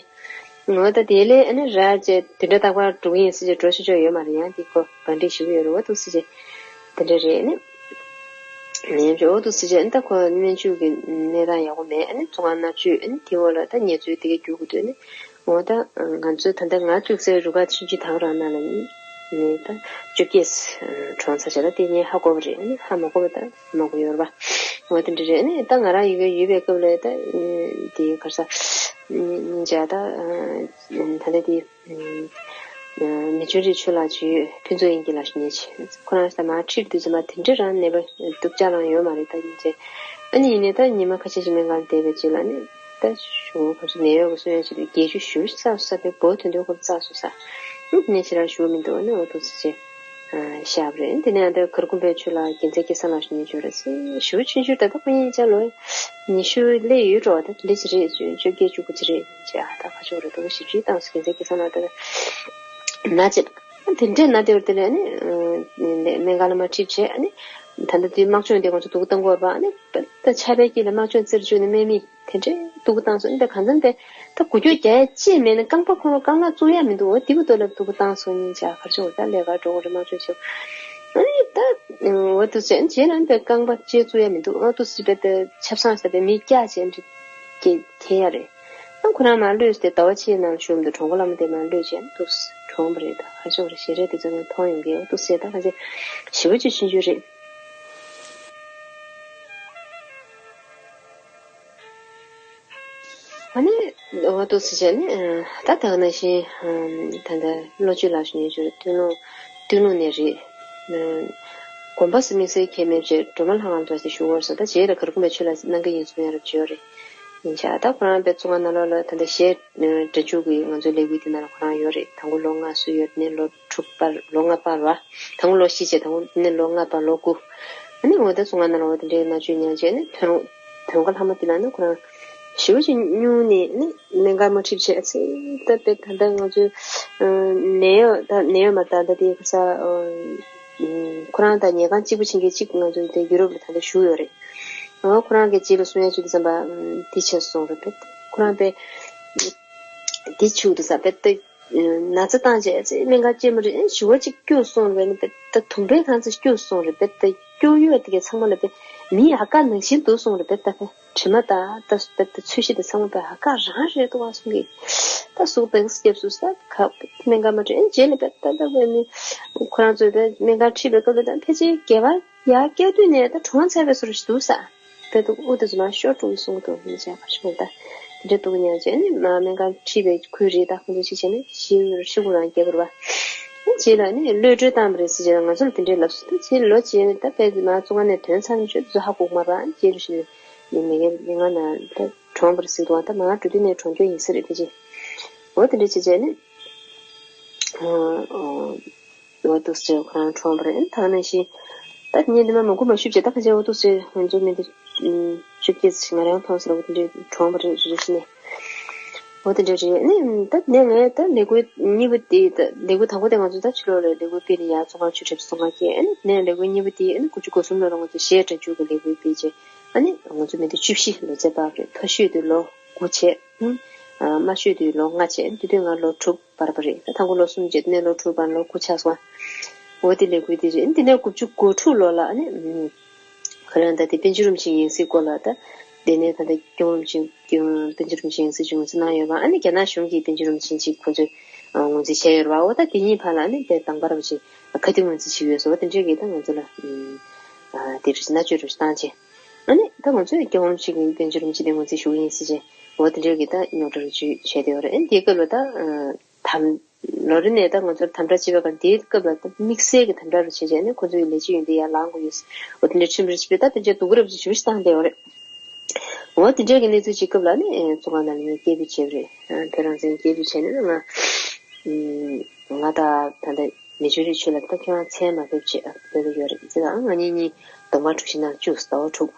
འོ་ད་དེ་ལས་ཨ་ནི་ར་ཅེ་བདུན་ཕྲག་རྟག་པར་འགྲོ་གི་ཡིན་ཟེར་ཅེ་འགྲོ་ཆོག་ཆོག་ཡོད་མ་རེད། ཡང་དེ་ཁོ་ག་འདྲས་ཞིག་ཡོད་རེད། འོ་འདུག་ཟེར་ཅེ་དེ་འདྲ་རེད་ནི། ནས་འོ་འདུག་ཟེར་བྱས་ད་ཁོ་སྨན་བཅོས་ཀྱི་གནས་སྟངས་ཡག་པོ་མེད། ཨ་ནི་བཙོན་ཁང་མནར་གཅོད་ཨ་ནི་དེ་འོག་ལ་ད་ཉེས་ཚུལ་དེ་ག་འགྱུར་དགོས་དུས་ནི། འོ་ད་ང་ཚོས་ད་ལྟ་ང་བཅུག་སའི་རུ་ཁག་ཆུང་ཆུང་དག་རང་ནང་ལ་ནི་ནི་ད་བཅོ་བརྒྱད་གྲོངས་ཚར་བྱས། ད་དེ་ངས་ཧ་གོ་བ་རེད། ཨ་ནི་ཧ་མ་གོ་བ་ད་མ་གོ་ཡོད་རེད་པ། འོ་དེ་འདྲ་རེད། ཨ་ནི་ད་ང་རང་ཡི་གེ་ཡོད་པའི་སྐབས་ལ་ད་དེ་ག་རེ་ཟ་ཉིན་བྱས་ད་ད་ལྟ་དེ། མི་ཆུང་རིགས་ཆོས་ལགས་ཀྱིས་ཕུན་ཚོགས་དབྱིངས་ཀྱི་ལགས་ཉེ་ཆེ་ཁོ་རང་ད་མར་ཁྲིད་དུས་ཙམ་པ་དེ་འདྲ་རང་ནད་པ་སྡུག་ཅག་རང་ཡོད་མ་རེད། ད་ཡིན་ཚེ་ཨ་ནི་ཡིན་ནའི་ད་ཉི་མ་ཁ་ཤས་ཤིག་སྨན་ཁང་བསྡད་པའི་རྗེས་ལ་ནི་ད་གཞུང་ཁོ་ཚོ་ནད་གཡོག་གི་གསོ་ཡོན་ཞིག་ཏུ་བརྒྱད་ཅུ་ཞུ་ས་སུ་ས་པའི་བོ་དོན་དོན་ཁོ་རྩག་སུ་ས་ནི་ཞེ་དྲག་ཞུ་མི་འདུག་ཨ་ནི་འོ་ཐུག་ཚེ་ཆེ་ཤག་རེད། དེ་ནས་ཨ་ད་གར་ཁུམ་པའི་ཆུ་ལ་རྒྱལ་མཚན་སྐལ་བཟང་ལགས་ཉེ་ཆོ་རེད། ཞུ་ཆུང་ཆུང་ད་ལྟ་ཁོ་གཉིས་ཆ་ལོ་ཉི་ཤུ་སླེབས་ཡོད་འགྲོ། ད་དེ་འདྲ་ཅིག་རེད། བཅོ་བརྒྱད་བཅུ་དགུ་ཅིག་རེད། ཅེས་ཨ་ད་ཁ་ཕྱོགས་རེ་དོ་ཞིབ་འཇུག་བཏང་སོང་། རྒྱལ་མཚན་སྐལ་བཟང་ལགས་ད་ན་ཅིག་དེ་འདྲས་ན་དེ་བར་དེ་ལས་ནི་སྨན་ཁང་ལ་མར་ཁྲིད་བྱས་ནི་ད་ལྟ་དུས་དམག་སྦྱོང་དེ་ང་ཚོ་འདུག་བཏང་དགོས་པ་ནི་ད་ཆར་པའི་དཀྱིལ་ལ་དམག་སྦྱོང་རྩེར་བཅུག་ནས་སྨན་མི་དེ་འདྲས་འདུག་བཏང་སོང་། ནི་ད་གང་འཚམ་དེ་ད་འགུལ་སྐྱོད་རྒྱག་ཡ་ཅི་མེད་ནི་རྐང་པ་ཁོ་རང་རྐང་ལག་བཙུགས་ཡ་མི་འདུག་འོ་དེ་བུ་དོ་ལ་འདུག་བཏང་སོང་། ཉིན་ཆ་ཁར་ཆུ་འོ་ད་ལས་ཀ་འགྲོ་དགོས་རེད། དམག་སྦྱོང་བྱེད་ཨ་ནི་ད་འོ་དུ་ཟེར་རྗེས་ལ་ནི་པའི་རྐང་པ་ལྕེ་བཙུགས་ཡ་མི་འདུག་འོ་དུ་ཟེར་པའི་ད་ཆབ་གསང་ཟེར་པའི་མི་སྐྱ་ཅན་དེ་དེ་ཡ་རེད། ཨ་ཁོ་རང་མར་གློད་དེ་ཟླ་བ་ཕྱེད་ནང་ཞུགས་འདུག་གྲོང་པ་བླ་མ་དེ་མར་གློད་བྱས་འདུག་གྲོངས་པ་རེད། ད་ཧ་ཅང་རེད། ཞེ་རེད། དེ་ཚོ་ནི་མཐོང་ཡོང་གི་འོ་དུ་ཟེར་ད་ཧ་ཅང་ཞེ་པོ་ཅིག་ཆུང་ཆུང་རེད། ཨ་ནི་འོ་དུ་ཟེར་བྱས་ནི་ད་ད་ག་ནང་བཞིན་ད་ལྟ་བློ་ཆོས་ལགས་ཞུ་ཉེ་ཆོ་རེད། སྟོད་ལུང་སྟོད་ལུང་ནས་རེད། དགོན་པ་སུ་མི་སེར་ཁྱད་མེད་བྱས་སྒྲོལ་མ་ལྷ་ཁང་དུ་ཞུ་བར་སོང་། ད་རྗེས་ལ་གར་ཁུམ་པའི་ཆོས་ལ་གནང་གི་ཡིན་གསུང་ཡ་རབ་བྱོས་རེད། ཡིན་ཆ་ད་ཁོ་རང་པའི་བཙོན་ཁང་ནང་ལོགས་ལ་ད་ལྟ་གཞས་སྒྲ་འཇུག་གི་ང་ཚོའི་ལས་འགུལ་དེ་ནང་ལ་ཁོ་རང་ཡོད་རེད། དང་པོ་ལོ་ལྔ་བསུ་ཡོད་ནས་ལོ་དྲུག་པར་ལོ་ལྔ་པར་བ་དང་པོ་ལོ་བཞི་བྱས་དང་པོ་ནས་ལོ་ལྔ་པར་ལོ་དགུ། ཨ་ནི་འོ་ད་བཙོན་ཁང་ནང་ལ་འོ་དེ་འདྲའི་མནར་གཅོད་མྱངས་བྱས་ནས་ཐོན་ཐོན་ཁ་ལྷག་མ་དེ་ལ་ནི་ཁོ་རང་ཞེ་པོ་ཅིག་སྙུང་ནས་ནི་སྨན་ཁང་མ་ཁྲིད་བྱས་ཚེ་ད་དཔེ་ད་ལྟ་ང་ཚོའི་ནད་གཡོག་ད་ནད་གཡོག་མ་ད་ད་དེ་ཁ་ས་ཁོ་རང་དང་ཉལ་ཁང་གཅིག་པུ་ཕྱིན་མཁན་གཅིག་ང་ཚོ་དེ་ཡུ་རོབ་ལ་ད་ལྟ་བཞུགས་ཡོད་རེད། ཨོ་ཁོ་རང་གི་རྗེས་ལ་གསུང་ཡ་ཅིག་དུ་བསམ་པ་དེ་བྱས་སོང་རེད་པས། ཁོ་རང་པས་དེ་ཆུག་ཏུ་ས་པས་ད་ན་ཚ་བཏང་བྱས་ཚེ་སྨན་ཁང་སྐྱེལ་མ་རེད། ཞུ་བ་གཅིག་སྐྱུག་སོང་རེད་པས་ནི་པས་ད་དུམ་པའི་གང་ཚེ་སྐྱུག་སོང་རེད་པས། ད་སྐྱུག་ཡོད་དེ་གའི་ཚང་མ་ལ་པས་མི་ཨ་ཀ་ནང་བཞིན་འདུག་སོང་རེད་པས། ད་པས་དྲི་མ་ད་ད་པས་ད་ཚོས་གཞི་དེ་ཚང་མ་པས་ཨ་ཀ་རང་རེད་འདུག་བ་སོང་གི་ད་ཟུག་ད་གི་སྐྱབས་སུ་ས་ཁ་སྨན་ཁང་མ་དྲན་རྗེས་ལ་པས་ད་ད་པས་ནི་ཁོ་རང་ཚོས་པས་སྨན་ཁང་ཁྲིད་པའི་སྐབས་ལ་ད་ཕལ་ཆེར་རྒྱལ་བ་ཡར་བསྐྱལ་དུས་ནས་ད་གྲོངས་ཚར་བའི་བཟོ་འདྲ་ཞིག་འདུག་ས། དཔེ་འདུག་ཨུ་དེ་ཚོ་མར་ཤོར་འགྲོ་གི་གསུང་གི་འདུག་མི་བྱ་བ་ཞིག་མི་ལྟ། དེ་འདྲ་འདུག་ཉག་བྱས་ནི་མ་སྨན་ཁང་ཁྲིད་པའི་ཁུལ་རེད། ད་ཁོང་ཚོ་ཞིག་བྱས་ནི་ཤི་ཤི་དགོས་རང་སྐྱེ་དགོས་རེད་པ། རྗེས་ལ་ནི་གློད་གྲོལ་བཏང་བ་རེད་ཟེར་བྱས་ང་ཚོ་ལ་དེ་འདྲས་ལབ་སོང་། ད་རྗེས་ལོ་རྗེས་ནི་ད་དཔེ་མ་བཙོན་ཁང་ནས་ཐོན་ཚར་ནས་ཆོས་དེ་ཚོ་ཧ་གོ་གི་མ་རེད་པ། རྗེས་ལ་ཞིག་ནི་མི་ངན་མི་ང་ན་ད་གྲོངས་པ་རེད་ཟེར་འདུག་ད་མ་འགྲོ་དུས་ནས་གྲོངས་རྒྱུ་ཡིན་ས་རེད། དེ་རྗེས་འོ་དེ་འདྲས་བྱས་བྱས་ནི། འོ་འདུག་ཟེར་ཁོ་རང་གྲོངས་པ་རེད། ད་ནང་བཞིན་ད་ངས་འདི་མ་མང་པོ་མ་ཞུས་བྱས། ད་ཁ་ཆེ་འོ་འདུག་ཟེར་ང་ཚོ་མི་འདི་བཅོ་བརྒྱད་ང་རང་མཐོང་ཟེར་འོ་དེ་འདྲའི་གྲོངས་པ་རེད་རེད་ཟེར་ནས། འོ་དེ་འདྲ་རེད། ནི་ད་ནས་ངས་ད་ལས་འགུལ་གཉིས་པ་དེ་ད་ལས་འགུལ་དང་པོ་དེ་ང་ཚོ་ད་ཕྱི་ལོགས་ལ་ལས་འགུལ་སྤེལ་ནས་ཡར་བཙོན་ཁང་ཆུ་ཁྲིད་བཙོན་ཁང་སྐྱེལ། ཨ་ནི་ནས་ལས་འགུལ་གཉིས་པ་དེ་ཨ་ནི་དགུ་བཅུ་གོ་གསུམ་ལོ་ལ་ང་ཚོ་གཞས་སྒྲ་འཇུག་གི་ལས་འགུལ་སྤེལ་བྱས། ཨ་ནི་ང་ཚོ་མི་འདི་བཅུ་བཞི་ལོ་ཚད་པ་རེད། མཐོ་ཤོས་དེ་ལོ་དགུ་བྱས། ཨ་དམའ་ཤོས་དེ་ལོ་ལྔ་བྱས། དེ་དུས་ང་ལོ་དྲུག་བར་པ་རེད། ད་དང་པོ་ལོ་གསུམ་བྱས། དེ་ནས་ལོ་དྲུག་བར་ལོ་དགུ་ཆགས་སོང་། འོ་དེ་ལས་འགུལ་དེ་རེད། དེ་ནས་དགུ་བཅུ་གོ་དྲུག་ལོ་ལ་ཨ་ནི་ཁ་ལན་ད་དེ་པཎ་ཆེན་རིན་པོ་ཆེའི་ཡང་སྲིད་སྐོར་ལ་ད་ དེ་ནས་ད་ལྟ་སྐྱོང་རིན་ཆེན་སྐྱོང་པཎ་ཆེན་རིན་ཆེན་ཡང་སྲིད་ཀྱི་ངོས་འཛིན་གནང་ཡོད་པ། ཨ་ནི་རྒྱ་ནག་གཞུང་གིས་པཎ་ཆེན་རིན་ཆེན་གཅིག་ཁོང་ཚོས་ངོས་འཛིན་བྱས་ཡོད་རེད་བ། འོ་ད་དེ་གཉིས་བར་ལ་ཨ་ནི་དེ་དང་པ་ར་བ་ཅིག་ཁ་གཏད་ངོས་འཛིན་བྱས་ཡོད་སོ། འོ་དེ་འདྲས་ཀྱིས་ད་ང་ཚོ་ལ་ཨ་དེ་རིགས་མནར་གཅོད་རིགས་བཏང་བྱས། ཨ་ནི་ད་ང་ཚོས་སྐྱོང་རིན་ཆེན་གྱི་པཎ་ཆེན་རིན་ཆེན་དེ་ངོས་འཛིན་ཞུ་གི་ཡིན་ཟེར་བྱས། འོ་དེ་འདྲས་ཀྱིས་ད་རྙོག་དྲ་རིགས་བྱས་བྱས་བསྡད་ཡོད་རེད། ཨ་ནི་དེའི་སྐབས་ལ་ད་དམ། ལོ་རེ་ནས་ད་ང་ཚོར་དམ་དྲག་བྱེད་པའི་སྒང་དེའི་སྐབས་ལ་ད་དམིགས་བསལ་གྱི་དམ་དྲག་རུ་བྱེད་བྱས་ནས་ཁོ་ཚོའི་ལས་བྱེད་ཡོན་ཏན་ཡར་ལངས་དགོས་ཡོད། འོ་དེ་འདྲའི་ཁྲིམས་རུ་བྱེད་པའི་ད་དེ་འདྲའི་སྡུག་རབ་ཅིག་ཞུ་ཞིག་བཏང་བསྡད་ཡོད་རེད། འོ་དེ་འདྲའི་གི་གནས་ཚུལ་ཅིག་སྐབས་ལ་ནི་ཚོགས་ཁང་ནང་ལ་ངས་སྐད་འབོད་བྱས་པ་རེད། བོད་རང་བཙན་སྐད་འབོད་བྱས་ནས་ང་ང་ད་ད་ལྟ་མི་ཆོས་རིག་ཆོས་ལ་ད་ཁྱོད་རང་མཚན་མ་ཕེབས་བྱས་ཕེབས་ཡོད་རེད། ཅེས་ང་གཉིས་གཉིས་གདོང་པ་དྲུག་བཞི་ནང་བཅུག་ཟླ་བ་དྲུག་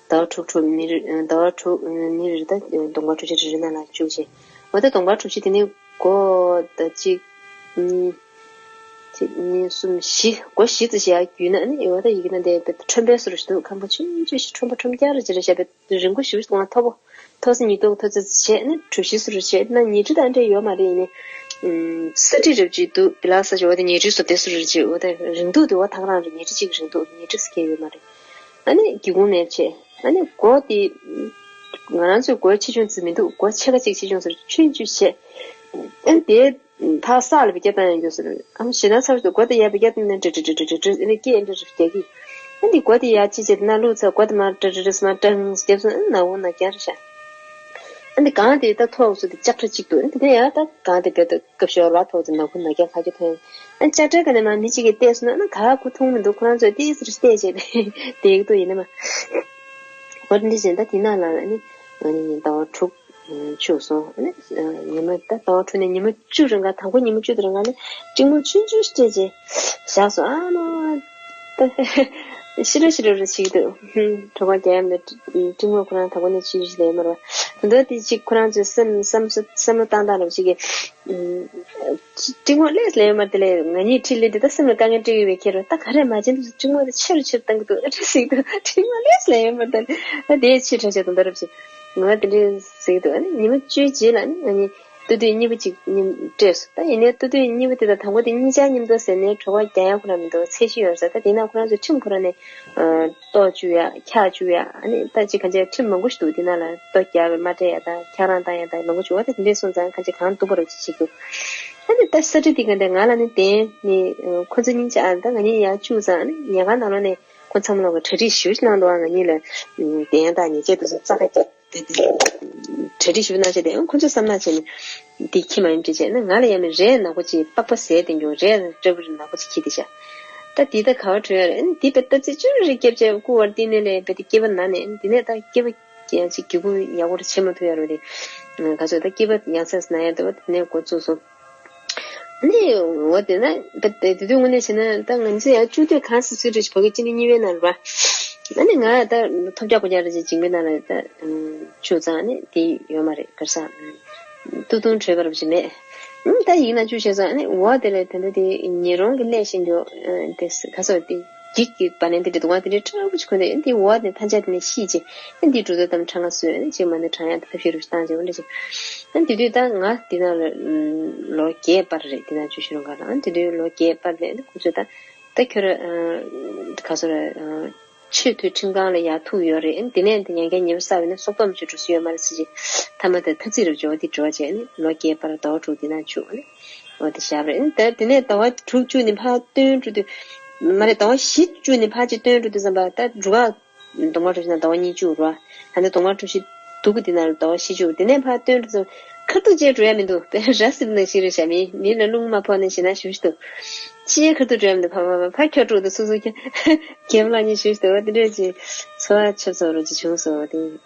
ཟླ་བ་དྲུག་དྲུག་མི་རེ་ཟླ་བ་དྲུག་མི་རེ་རེ་ད་གདོང་པ་དྲུག་ཅུ་རེ་རེ་ནང་ལ་བཅུག་བྱས། འོ་ད་གདོང་པ་དྲུག་ཅུ་དེ་ནི་སྒོ་ད་གཅིག་གཉིས་གཅིག་གཉིས་གསུམ་བཞི་སྒོ་བཞི་ཙམ་ཞིག་ཡར་བརྒྱུད་ན་ནི་འོ་ད་ཡི་གེ་ན་འདས་པའི་ཁྲོན་པའི་སོ་རུ་ཞིག་འདུག་ཁང་པ་ཆུང་ཆུང་ཞིག་ཁྲོན་པ་ཁྲོམ་རྒྱག་རེ་ཅི་རེ་བྱས་པའི་རིང་པོ་ཞིག་ཏུ་མཐོ་པོ་མཐོ་ས་ཉིས་ཐོག་མཐོ་ཚད་བྱས་ནས་གྲུ་བཞི་སུ་རུ་བྱས་ན་ཉལ་ཁྲི་དང་འདྲ་ཡོད་མ་རེད། ཡིན་ནའི་ས་ཁྲི་རབ་ཅིག་འདུག་བི་ལ་ས་ཆ་འོ་དེ་ཉལ་ཁྲི་བཟོ་དེ་སུ་རུ་བྱས། འོ་དེ་རིང་ཐུང་དེ་བ་ཐག་རང་རེད། ཉལ་ཁྲི་གཅིག་རིང་ཐུང་ཉལ་ཁྲི་སུ་སྐྱེལ་ཡོད་མ་རེད། ཨ་ནི་སྒེའུ་ཁུང་མེད་བྱས། ཨ་ནི་སྒོ་དེ་ང་རང་ཚོའི་སྒོ་ཆེ་ཆུང་ཙི་མི་འདུག་སྒོ་ཆེ་ཁ་གཅིག་ཆེ་ཆུང་ཟེར་ཆུང་ཆུང་བྱས། ཨ་ནི་དེ་ཕར་ས་ལ་བེད་སྤྱོད་བཏང་ཡང་འགྱོ་ཟེར། ཨ་ཞེ་ན་ཚར་དུ་སྒོ་དེ་ཡར་བེད་སྤྱོད་བཏང་ནས་ཀྲི་ཀྲི་ཀྲི་ཀྲི་ཀྲི་ཀྲི་ཨ་ནི་སྐད་འདྲ་རེ་རྒྱག་གི། ཨ་འདི་སྒོ་དེ་ཡར་ཅི་བྱེད་ན་བླུགས་ཚར་སྒོ་དེ་མར་ཀྲི་ཀྲི་ཀྲི་སུ་མར་ཀྲང་སུ་བརྒྱབ་སོང་། ཨ་ནི་ནག་པོ་ནག་རྐྱང་རེད་ཤག་ཨ་འདི་གང་དེ་ད་ཐོག་སུ་དེ་ལྕགས་ཁྲ་གཅིག་འདུག་ཨ་འདི་ནས་ཡང་ད་གང་དེ་བེད་དུ་སྐབས་ཤོར་བ་ཐོག་དེ་ནག་པོ་ནག་རྐྱང་ཁ་གྱ་ཐོན། ཨ་ལྕགས་ཁྲའི་ཀ་ནས་མར་མི་གཅིག་གིས་བལྟས་སོང་ན་ཨ་ནི་ག་གུ་མཐོང་མི་འདུག་ཁོ་རང་ཚོས་ཏིས་རེ་བལྟས་བྱས་པས་དེ་ཡག་ཏུ་ཡིན་ནི་མ། འོ་འདི་བཞིན་ད་དེ་ནང་ལ་ཨ་ནི་ཨ་ནི་ཟླ་བ་དྲུག་ཆུག་སོང་། ཨ་ནི་ཉི་མ་ད་ཟླ་བ་དྲུག་ནས་ཉི་མ་བཅུ་རིང་ག་དང་པོ་ཉི་མ་བཅུ་དེ་རིང་ག་ནི་སྤྲིན་མོ་ཆུང་ཆུང་སྤྲད་རྗེས་བཞག་སོང་། ཨ་མ་ད་ཤི་རོ་ཤི་རོ་རུ་བྱེད་ཀྱི་འདུག་གྲོད་ཁོག་རྒྱག་ཡ་མེད། སྤྲིན་མོ་ཁོ་རང་དང་པོ་ནས་ཆུང་ཆུང་ཞིག་ལས་མ་རེད་བ། ད་ལྟ་དེ་གཅིག་ཁོ་རང་ཚོའི་སེམས་བསམ་བསམ་བློ་བཏང་སྟངས་རབ་ཅིག་གིས་སྤྲིན་མོ་ལས་ལས་མ་དེ་ལས་ང་གཉིས་ཁྲིད་ལས་དེ་ད་སེམས་ལ་དཀའ་ངལ་སྤྲད་ཡོད་པའི་ཁྱེད་རོ་ད་ག་རེ་མ་བྱེད་འདུག་སྤྲིན་མོ་དེ་ཆེ་རུ་ཆེ་རུ་བཏང་གི་འདུག་ཨ་ཁྲི་ཟིག་འདུག་སྤྲིན་མོ་ལས་ལས་མ་དེ་ད་དེའི་ཕྱི་དྲག་ཆ་དུང་ད་རབ་ཅིག་ང་དེ་འདྲའི་ཟིག་འདུག་ཨ་ནི་ཉི་མ་བཅུའི་རྗེས་ལ་ནི་ང་གཉིས་ཏུ་ཏུ་གཉིས་པ་གཅིག་མཉམ་སྤྲད་སོང་། ད་ཡིན་ནའི་ཏུ་ཏུ་གཉིས་པ་དེ་དང་དང་པོ་དེ་གཉིས་ཆ་མཉམ་དུ་ཟེར་ནའི་གྲོད་ཁོག་རྒྱག་ཡ་ཁོ་རང་མི་འདུག་ཚད་གཞི་ཡོད་ས་ད་དེ་ན་ཁོ་རང་ཚོའི་ཁྲིམས་ཁོ་རང་ནས་ཏོག་བཅུག་ཡ་འཁྱག་བཅུག་ཡ་ཨ་ནི་ད་ཅི་གང་ཅི་ཁྲིམས་མང་པོ་ཞིག་འདུག་དེ་ན་ལ་ཏོག་རྒྱག་པའི་མ་སྤྲད་ཡ་ད་འཁྱག་རང་བཏང་ཡ་ད་མང་པོ་བཅུག་བ་ད་དེ་འདྲས་སོང་ཙང་གང་ཅི་གང་འདུག་པ་རུ་ཅི་བྱེད་རྒྱུ། ཨ་ནི་ད་ས་ཁྲི་དེ་ག་འདྲ་ང་ལ་ནི་བདེན་ནི་ཁོ་ཚོ་གཉིས་ཆ་ཨ་ད་ང་གཉིས་ཡར་བཅུག་ཙང་ཨ་ནི་ཉལ་ཁང་ནང་ལོགས་ནས་ཁོ་ཚང་མ་ལོག་གི་གྲ་སྒྲིག་ཞུ་ཞིག་གནང་འདུག་ཨ་ང་གཉིས་ལ་བདེན་ཡ་ད་ཉེས་ཆད་དུ་སོང་རྩ་ཁ་རྒྱག་དེ་དེ་གྲ་སྒྲིག་ཞུ་གནང་བྱས་ཏེ་ཁོ་ཚོས་བསམ་ན་བྱས་ནས་འདི་ཁྱི་མ་ཡིན་དྲི་བྱས་ན་ང་ལ་ཡང་མི་རས་ནག་པོ་ཅིག་པགས་པ་ཟས་ཏེ་འགྱོ་རས་སྤྲ་བོ་རི་ནག་པོ་ཅིག་ཁྱི་དེ་བྱ། ད་འདི་ད་ག་བ་བྲོས་ཡ་རེད། ཨ་ནི་འདི་པའི་ལྟ་ཚིག་ཅུ་རེ་རེ་སྐྱེབ་བྱས་བཀུར་བར་བསྟི་གནས་ལས་པའི་དེ་སྐྱེ་བ་ན་ནས་འདི་ནས་ད་སྐྱེ་བ་ཡང་ཅིག་གི་གུ་ཡག་པོ་རེ་བྱེད་མ་ཐུབ་ཡ་རོ་རེད། ག་ཚོད་ད་སྐྱེ་བ་ཡང་སེམས་ན་ཡ་འདུག་བ་དེ་ནས་འགོ་བཙུགས་སོང་། ནི་འོ་དེ་ན་ད་དེ་དུས་དངོས་གནས་བྱས་ན་ད་ང་ཚོ་ཡང་བཅུ་དུས་གང་སྲིད་སྲིད་རེ་བོད་སྐད་སྤྱི་ལེ་གཉིས་པའི་ནང་རེད་བ། ཨ་ནི་ང་ད་ཐོབ་རྒྱག་གོ་རྒྱག་རེ་ཅིག་འཇིགས་མེད་ནང་ལ་ད་ཆུ་ཚང་ནི་དེ་ཡོད་མ་རེད་གར་ས། ཏུ་ཏུང་བྲོས་པ་རབ་ཅིག་མེད། ད་ཡིན་ན་ཆུ་བྱས་ཙང་ཨ་ནི་འོ་དེ་ལས་དེ་འདྲ་དེ་ཉེ་རོང་གི་ལས་ཤིག་འགྱོ་དེ་ག་ཚོད་དེ། འགྱིག་གི་བ་ལན་དེ་འདྲ་འདུག་བ་དེ་འདྲའི་ཁྲ་བོ་ཅིག་གོན་ནས་འདི་འོག་ནས་ཐང་ཆད་དེ་ནས་ཤི་རྗེས་འདི་འགྲོ་དུས་དམ་ཁྲང་ང་སོས་ཅིག་མ་ནས་ཁྲང་ཡང་ཐབས་ཤེས་རུ་བཏང་རྗེས་འོ་འདྲ་ཅིག་འདི་དུས་ད་ང་འདི་ན་ལོ་བརྒྱད་པར་རེད། འདི་ན་བཅུ་ཤི་རུང་ག་ལ་འདི་དུས་ལོ་བརྒྱད་པར་རེད། ཁོ་ཚོས་ད་ད་ཁྱོད་ར་ག་སོ་ར་ཆེས་མཐོའི་ཁྲིམས་ཁང་ལ་ཡར་ཐུག་ཡོད་རེད། དེ་ནས་འདི་ཡང་བསྐྱར་ཉེས་པ་བསགས་པ་ཡིན་ན་སྲོག་ཐོག་མི་ཆོད་འགྲོ་སྲིད་ཡོད་མ་རེད་ཟེར་རྗེས་ཐ་མ་དེ་ཐ་ཚིག་རུ་འཇོག་འདི་འགྲོ་བྱས་ནས་ལོ་བརྒྱད་པར་ཟླ་བ་དྲུག་འདི་ན་བཅུག་ནས། འོ་དེ་བཞག་པ་རེད། ད་དེ་ནས་ཟླ་བ་དྲུག་བཅུ་ནས་ཕར་བཏོན་འགྲོ་དུས། མ་རེད་ཟླ་བ་བཞི་བཅུ་ནས་ཕར་ཅིག་བཏོན་འགྲོ་དུས་ཙམ་པ་ད་འབྲུག་ག་གདོང་པ་གྲུ་བཞི་ན་ཟླ་བ་གཉིས་བཅུ་རེད་བ། ད་ནི་གདོང་པ་གྲུ་བཞི་འདུག་གི་དེ་ན་ཟླ་བ་བཞི་བཅུ་དེ་ནས་ཕར་བཏོན་འགྲོ་ཙམ་ཁ་ཐུག་ཅེས་འགྲོ་ཡ་མི་འདུག་དཔེ་ར་སིབ་ནང་ཞིག་རེད་བཞག་མི་མི་ལ་རླུང་མ་ཕོག་ནས་ཞེ་ན་ཞུ་ཞུ་འདུག་ཅེས་ཁ་ཐུག་འགྲོ་ཡ་མི་འདུག་ཕ་ཕ་ཕ་ཕ་ཁྱོད་དྲུག་ཏུ་སུ་སུ་ཁྱོད་རྒན་པ་ལ་ཉིད་ཞུ་ཞུ་འདུག་དེ་འདྲས་ཀྱི་འཚོ་བ་ཆབ་ཚོ་རུ་ཅིག་བྱུང་སོང་དེ་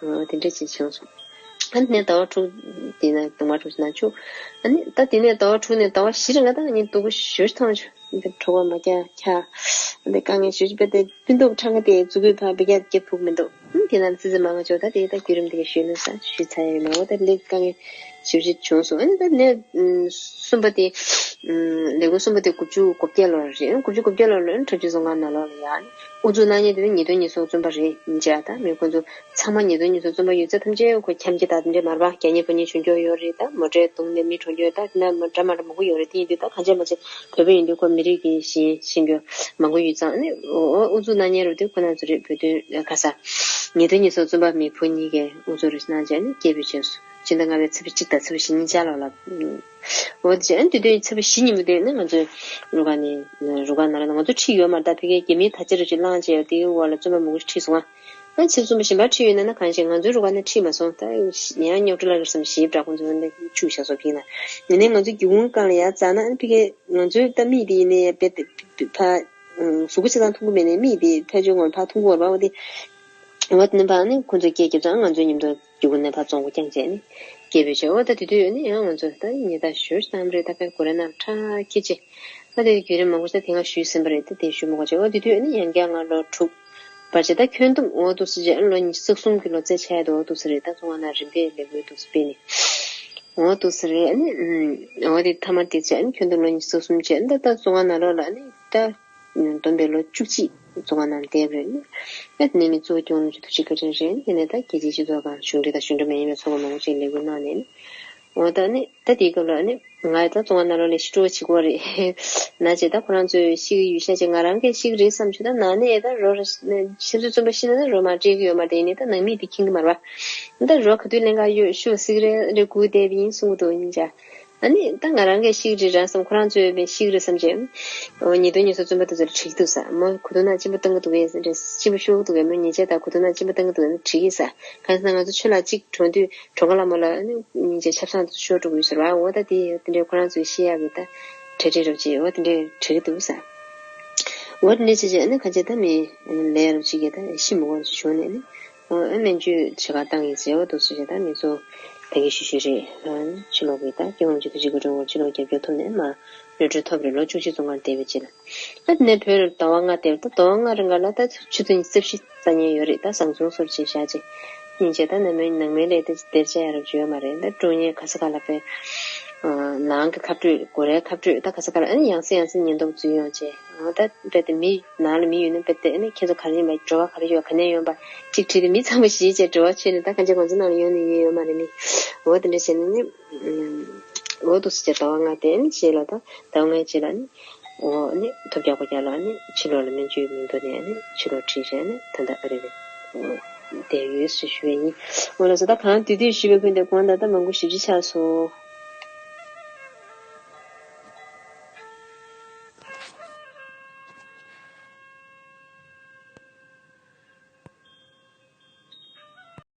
དེ་འདྲས་ཀྱི་བྱུང་སོང་། ཨ་ནི་ཟླ་བ་དྲུག་དེ་ན་གདོང་པ་གྲུ་བཞི་ན་བཅུ། ཨ་ནི་ད་དེ་ནས་ཟླ་བ་དྲུག་ནས་ཟླ་བ་བཞི་རིང་ང་ད་ངས་སྡུག་པོ་ཞེ་པོ་མཐོང་བྱུང་། འདི་གྲོད་ཁོག་མ་རྒྱག་འཁྱག་འདི་དཀའ་ངལ་ཞེ་པོ་ཅིག་དཔེ་དེ་སྤུན་ཐོག་ཁྲང་ཁ་དེ་མཛུ་གུའི་བར་བེ་རྒྱ་རྒྱབ་ཕུག་མི་འདུག་ཨུམ་དེ་ན་ཙི་ཙི་མ་མ་ཆོག་ད་དེ་ད་བརྒྱུད་རིམ་དེ་ག་ཞུས་ནས་ས་ཞུས་ཚར་ཡ་ཡིན་ནོ། ད་ལེགས་དཀའ་ངལ་ ཞེ་པོ་ཅིག་བྱུང་སོང་། ཨ་ནི་ད་ནས་གསུམ་པ་དེ། ལས་འགུལ་གསུམ་པ་དེ་དགུ་བཅུ་གོ་བརྒྱད་ལོར་རེད། དགུ་བཅུ་གོ་བརྒྱད་ལོར་ལོན་འཁྲབ་ཆུ་བཙོན་ཁང་ནང་ལོགས་ལ་ཡ་ཨ་ནི་ཨུ་ཚུགས་གནང་མཁན་དེ་ནི་ཉིས་སྟོང་ཉི་ཤུ་རྩ་གསུམ་པ་རེད། ཡིན་ཅེ་ད་མི་ཁོ་ཚོ་ཚང་མ་ཉིས་སྟོང་ཉི་ཤུ་རྩ་གསུམ་པ་ཡོད་ཚད་ཐམས་ཅད་ཁོ་འཁྱམ་གྱི་ད་དེ་འདྲས་མར་པ་རྒྱ་ཉེ་བུ་ཉེ་བྱུང་རྒྱུ་ཡོད་རེད། ད་མོ་ཊའི་དུང་ནས་མི་གྲོངས་རྒྱུ་ད་དེ་ན་མ་འདྲ་མ་འདྲ་མང་པོ་ཡོད་རེད། དེ་ཡིན་དུས་ད་གང་ཅི་མ་ཅི་བོད་པ་ཡིན་དུས་ཁོ་མི་རིགས་ཀྱི་ཞེན་ཞེན་རྒྱུ་མང་པོ་ཡོད་ཙང་ནི་ཨོ་ཨོ་ཨུ་ཚུགས་གནང་མཁན་རུ་དེ་ཁོ་ན་ཚོ་རེད། བོད་དོན་ཁ་ས་ཉིས་སྟོང་ཉི་ཤུ་རྩ་གསུམ་པ་མི་བུ་གཉིས་ཀས་ཨུ་ཚུགས་རེ་གནང་བྱས་ནི་སྐད་འབོད་བྱས་སོང་། ཕྱི་ཟླ་ལྔ་པའི་ཚེས་པ་གཅིག་དང་ཚེས་པ་བཞི་ཉིན་ཆར་ལོགས་ལ། འོ་དེ་བྱས་ཨ་ནི་དེ་དུས་ཚེས་པ་བཞི་ཉིན་མོ་དེ་ནི་ང་ཚོའི་རུ་ཁག་ནས་རུ་ཁག་ནང་ལ་ང་ཚོ་ཁྲིད་ཡོད་མ་རེད། ད་ཕ་གིའི་རྒྱ་མིའི་དར་ཆ་རུ་ཅིག་བསླངས་བྱས་དེའི་འོག་ལ་བཙོན་པ་མང་པོ་ཞིག་ཁྲིད་སོང་ང་། ཨ་ཚེས་པ་གསུམ་པ་གཞན་པ་ཁྲིད་ཡོད་ན་ན་གང་ཞིག་ང་ཚོའི་རུ་ཁག་ནས་ཁྲིད་མ་སོང་། ད་ཡང་རྙོག་དྲ་ལ་རེད་བསམ་ཞེས་བྲག་ཁོང་ཚོ་འདི་ཆུ་བཞག་སོང་ཕིག་ན། ཡིན་ནའི་ང་ཚོའི་སྒེའུ་ཁུང་སྒང་ལ་ཡར་འཛེགས་ན་ཨ་ནི་ཕ་གིའི་ང་ཚོའི་ད་མིག་དེ་ཡིན་ནའི་ཡ་བེད་དེ་ཕ་གཟུགས་པོ་ཆེ་ཚང་མཐོང་གི་མེད་ནའི་མིག་དེ་ཕལ་ཆེར་ངོ་ཕར་མཐོང་གི་ཡོད་རེད་པ། འོ་དེ། འོ་དེ་ནས་ཕར་ནི་ཁོང་ཚོས་སྐད་རྒྱབ་ཙང་ང་ཚོའི་མཉམ་དུ་རྒྱུ་གུ་ནས་ཕར་བཙོང་སྒོ་རྐྱང་བྱས་ནི་སྐད་འབོད་བྱས། འོ་ད་དེ་དུས་ནི་ཡང་ང་ཚོ་ད་ཉེ་ད་ཞོ་ཞིག་བཏང་རེད། ད་ཕར་གོ་རེ་ནང་ཁྲ་ཁྱི་ཆེ་ད་དེ་བརྒྱུད་རིམ་མང་པོ་ཞིག་ད་དེ་སྔ་ཞུས་ཟིན་པ་རེད། ད་དེ་ཞུ་མི་དགོས་བྱས། འོ་དེ་དུས་ནི་ཡང་བསྐྱར་ང་ལོ་དྲུག་བར་བྱས་ད་ཁྱོན་བསྡོམས་འོ་འདུག་སེ་བྱས་ལོ་ཉི་ཤུ་རྩ་གསུམ་གྱི་ལོ་ཚད་ཆགས་ཡ་དེ་འོ་འདུག་སེ་རེད། ད་བཙོན་ཁང་ནང་རིམ་པས་ལས་འགུལ་འདུག་སེ་སྤེལ་ནི་འོ་འདུག་སེ་རེད། ནི་འོ་དེ་མཐའ་མ་དེ་བྱས་ནི་ཁྱོན་བསྡོམས་ལོ་ཉི་ཤུ་རྩ་གསུམ་བྱས་ནི་ད་ད་བཙོན་ཁང་ནང་ལོགས་ལ་ནི་ད། བསྡོམས་པས་ལོ་བཅུ་གཅིག་བཙོན་ཁང་ནང་བསྡད་པ་རེད། ཨ་ནི་མི་གཙོ་བོ་སྐྱོང་ལུགས་ཀྱི་ཐུགས་རྗེ་བཀའ་དྲིན་རེད། དེ་ནས་ད་རྒྱལ་སྤྱིའི་སྤྱི་ཚོགས་ཁང་གཞུང་འབྲེལ་དང་གཞུང་འབྲེལ་མ་ཡིན་པའི་ཚོགས་པ་མང་པོ་ཅིག་ལས་འགུལ་གནང་ནས་ནི། འོ་ད་ནི་ད་དེའི་སྐབས་ལ་ནི་ང་ད་བཙོན་ཁང་ནང་ལོགས་ལས་ཤི་སྤྲོ་བྱེད་དགོས་རེད། ན་ཅེ་ད་ཁོ་རང་ཚོས་ཤི་གི་ཡོད་ཤ་ཅེ་ང་རང་གིས་ཤི་གི་རེད་བསམ་བྱུང་། ད་ན་ནས་ད་རོ་ར་ཤི་ཚུལ་བཙོན་པ་ཤི་ན་ད་རོ་མ་སྤྲད་གི་ཡོད་མ་རེད། ཡིན་ནའི་ད་ནང་མི་དེ་མཁྱེན་གི་མ་རེད་པ། ད་རོ་ག་དུས་ལེན་ག་ཡོད་ཤོག་སི་གི་རེད་རེད་སྒུག་བསྡད་པ་ཡིན་གསུང་གི་འདུག་ཡིན་ཅེ། ཨ་ནི་ད་ང་རང་གིས་ཤི་གི་རེད་རང་བསམ། ཁོ་རང་ཚོས་བས་ཤི་གི་རེད་བསམ་བྱས། འོ་ཉིས་སྟོང་ཉི་ཤུ་རྩ་གསུམ་པ་དེ་ཚོར་བྲིས་འདུག་ས། མོ་གོ་དུ་ན་གཅིན་པ་བཏང་གི་འདུག་གས་རེད། གཅིན་པ་ཤོར་གི་འདུག་གས། མོ་ཉེས་ཆད་དང་གོ་དུ་ན་གཅིན་པ་བཏང་གི་འདུག་གས་བྲིས་གི་ས། གང་ཟེར་ན་ང་ཚོ་ཆུ་ལ་གཅིག་གྲོངས་དུས་གྲོངས་ཁ་ལ་མོ་ལ་ཨ་ནི་ཉིན་བྱེད་ཆབ་གསང་དུ་ཤོར་འགྲོ་གི་ཡོད་ཟེར་བ། འོ་ད་དེ་དེ་འདྲའི་ཁོ་རང་ཚོས་ཤེས་ཡག་གི་ད་གྲ་སྒྲིག་རོབ་ཅིག་འོ་དེ་འདྲའི་བྲིས་གི་འདུག་ས། འོ་དེ་འདྲའི་བྱས་བྱས་ཨ་ནི་གང་བྱས་ད་མི་ལས་རོབ་ཅིག་གི་ད་ཤི་མི་དགོས་ཅིག་བྱུང་ནས་ཨ་ནི། ཨ་སྨན་བཅོས་བྱེད་གར་བཏང་ཡིན་ཟེར་བ་འདུག་ཟེར་བྱས་ད་མི་ཚོ་ད་གིན་ཞུ་ཞུ་རེད། ཨ་ཕྱི་ལོགས་ཀྱི་ད་སྐྱེ་ཁམས་ཀྱི་ཐུགས་རྗེ་དགའ་སྤྲོ་ངོར་ཕྱི་ལོགས་རྒྱབ་སྐྱོར་ཐོབ་ནས་མ་གནས་སྤྲོད་ཐོབ་རེད། ལོ་བཅུ་གཅིག་བཙོན་ཁང་བསྡད་པའི་རྗེས་ལ། ཨ་དེ་ནས་བོད་ལ་ཟླ་བ་ལྔ་བསྡད་པ། ད་ཟླ་བ་ལྔ་རིང་ག་ལ་ད་ཆུ་ཚོད་ཉི་ཤུ་རྩ་བཞི་རྩ་ཉེན་ཡོད་རེད། ད་བཟང་བཙོན་སོར་ཆེ་བཞག་ཅིག་ཡིན་བྱས་ད་ནང་མི་ནང་མི་ལས་ད་སྡེར་བཅའ་ཡ་རབ་བྱོས་ཡོད་མ་རེད། ད་ཀྲུང་ཡོན་ཁ་ས་ག་ལ་པའི་ནང་གི་ཁ་སྤྲོད་སྒོ་རའི་ཁ་སྤྲོད་ད་ག་ས་ག་ལ་ཨ་ནི་ཡང་སེ་ཡང་སེ་ཉེན་རྟོག་འཛུལ་ཡོང་བྱས། ད་རྦད་དེ་མི་ནང་ལ་མི་ཡོད་ན་རྦད་དེ་ཨ་ནི་ཁྱེད་ཚོ་ག་རེ་ཡིན་པ། འགྲོ་བ་ག་རེ་ཡོད་ག་ནས་ཡོང་པ་གཅིག་དྲིས་ཏེ་མི་ཚང་མ་ཞིག་བྱས་འབྲེལ་བ་བྱས་ནས་ད་གང་ཅི་ང་ཚོ་ནང་ལ་ཡོང་ནས་ཉན་ཡོད་མ་རེད་མི། འོ་དེ་འདྲ་བྱས་ནས་ནི་འོ་འདུག་སེ་བྱས་ཟླ་བ་ལྔ་དེ་ནི་རྗེས་ལ་ད་ཟླ་བ་ལྔའི་རྗེས་ལ་ནི་འོ་ནི་ཐོབ་རྒྱག་གོ་རྒྱག་ལ་ནི་ཕྱི་ལོགས་ལ་སྨན་བཅོས་མིང་ཐོག་ནས་ནི་ཕྱི་ལོགས་ཁྲིད་བྱས་ནི་ད་ལྟ་ཨ་རི་རེད་བསྡད་ཡོད་ཟེར་ཞུ་བ་ཡིན། འོ་ལགས་སོ། ད་གང་དུས་དུས་ཞུས་པའི་ཕན་བདེ་དགོངས་དག་ད་མང་པོ་ཞེ་པོ་ཅིག་ཆགས་སོང་།